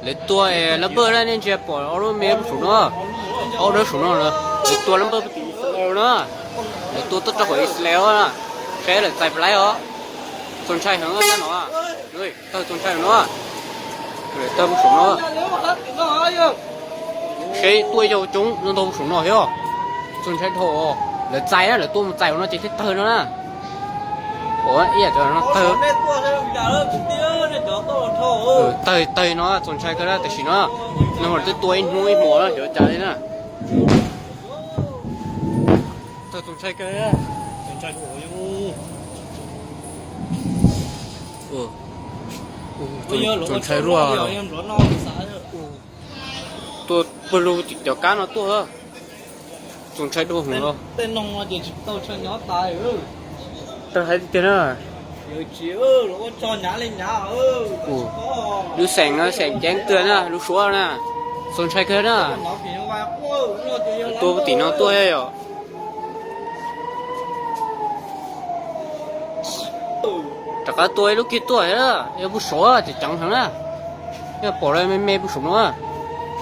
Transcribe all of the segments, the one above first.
Lawv tua lab npawj na, nej ntsia pom ob lub me saum no, ob lub saum no, lawv tua lab npawj tim Israel na, lawv tua tuaj rau hauv Israel na, saib lawv txais puas laib os. Txaus ntshai heev no, tawg txaus ntshai no, tawg saum no, saib tuaj yog coob no ntau saum no thiab. Txaus ntshai dhau, lawv txais na, lawv tuaj mus txais no ces thiaj tawg no na. Ua ib yam no tawg, tawg tawg no txaus ntshai kawg na, tam sim no no twb tua ib hnub ib hmos no xyov cas li na. Tawg txaus ntshai kawg, txaus ntshai, txaus ntshai luaj. Tua pawg lug tim cov kab no tuaj, txaus ntshai dua hwv los. Tawg hais tiag tiag na. Lub xeem no xeem ceeb kawg na, lub suab na, txaus ntshai kawg na. Tua tim no tuaj yom. Rov qab tua ib lub kiag tuaj thiab, yog puag saud ces ceev heev na. Yog pom lawv me me puag saum no,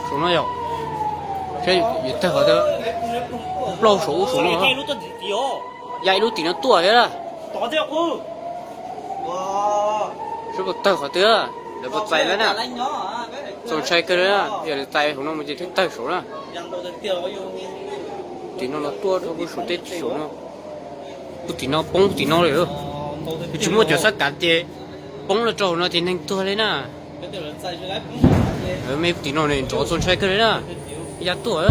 saum no yom. Saib yuav tawg qhov twg, plaub saum ub saum no. Ya ib lub tim no tuaj thiab. Saib puas tawg qhov twg, lawv puas txais lawm na. Txaus ntshai kawg na, yog lawv txais hauv no mus ces thiaj tawg saud na. Tim no los tuaj rau puag saum teb saum no. Puag tim no poob tim no li. Tsis muaj cov xab kav ces poob los rau hauv no ces neeg tuag li na. Me puag tim no nrov txaus ntshai kawg li na. Ya tuaj.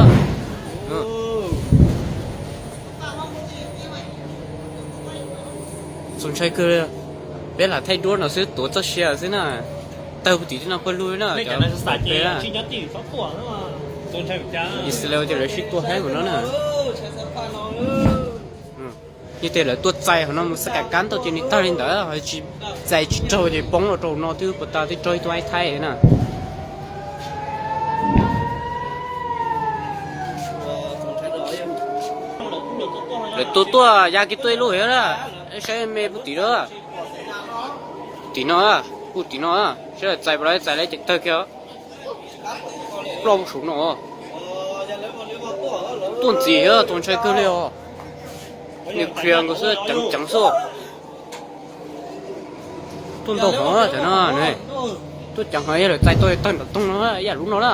Txaus ntshai kawg li. Peb lam thaij duab no xwb, tuav txoj sia xwb na. Tawg puag tim no pawg lug na. Israel ces lawv sib tua heev no na. Yog tias lawv tuaj txais hauv no mus xab kav kab ntau ces nws tawg li ntawd, tsis txais tsis raug ces poob los rau no twb puas tas twb raug ib tug aib thaib na. Lawv tua tuaj ya kiag tuaj ib lub thiab na, saib me puag tim no, tim no, puag tim no, saib lawv txais puas txais lawv ces tawg kiag. Plaub puag saum no. Tuaj ntxiv thiab, txaus ntshai kawg li os. Nws qhia nkaus xwb, ceev ceev xwb. Tuaj ntau hov cov no, tuaj ceev hov, yog lawv txais tau tawg nram toog no, ib yam lub no na.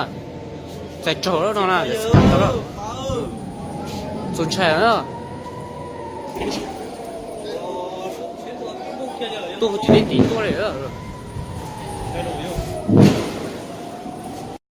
Txais raug no na, lawv txais tau. Txaus ntshai na. Tuaj puag tim teb tim tuaj li.